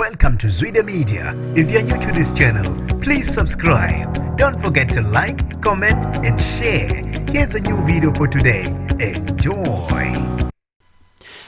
Welcome to Zwida Media. If you're new to this channel, please subscribe. Don't forget to like, comment, and share. Here's a new video for today. Enjoy.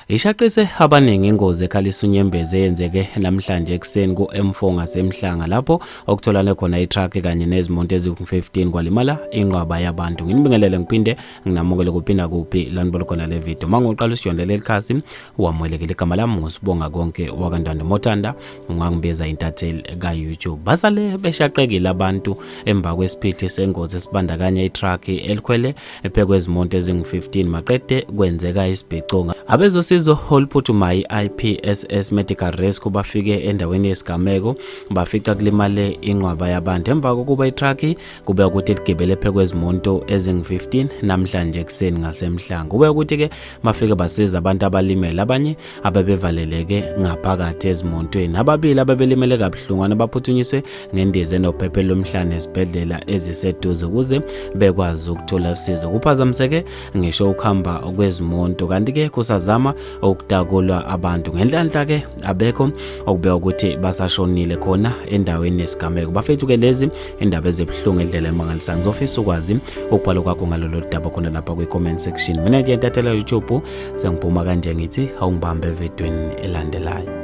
Ishaqise abaningi ingozi ekhalisa unyembezi eyenzeke namhlanje ekuseni ku-M4 ngaseMhlanga lapho okutholane khona itruck kanye nezimoto eziwu-15 kwalimala inqwaba yabantu. Nginibingelele ngiphinde nginamukele kuphinda kuphi lanibona khona le video. Manguqala usiyondele leli khasi wamukelekile. Igama lami nguSibonga konke wakaNtando Mothanda, ungangibiza intatheli ka-YouTube. Basale beshaqekile abantu emva kwesiphihli sengozi esibandakanya itruck elikhwele ephekwe izimoto ezingu-15 maqede kwenzeka isibhicongo. Abezosizo oluphuthumayo i-IPSS Medical Rescue bafike endaweni yesigameko bafica kulimale inqwaba yabantu emva kokuba itruck kube ukuthi ligibele phekwezimoto ezingu-15 namhlanje ekuseni ngaseMhlanga. Kube ukuthi-ke bafike basiza abantu abalimele, abanye abebevaleleke ngaphakathi ezimontweni. Ababili abebelimele kabuhlungwana baphuthunyiswe ngendiza enophephelo lomhlane esibhedlela eziseduze ukuze bekwazi ukuthola usizo. Kuphazamiseke ngisho ukuhamba kwezimoto, kanti-ke kusazama ukutakulwa abantu. Ngenhlanhla-ke abekho okubeka ukuthi basashonile khona endaweni yesigameko. Bafethu-ke lezi indaba ezibuhlungu endlela emangalisayo. Ngizofisa ukwazi ukubhala kwakho ngalolu daba khona lapha kwi-comment section. Mina nje intathela YouTube sengiphuma kanje, ngithi awungibambe evidweni elandelayo.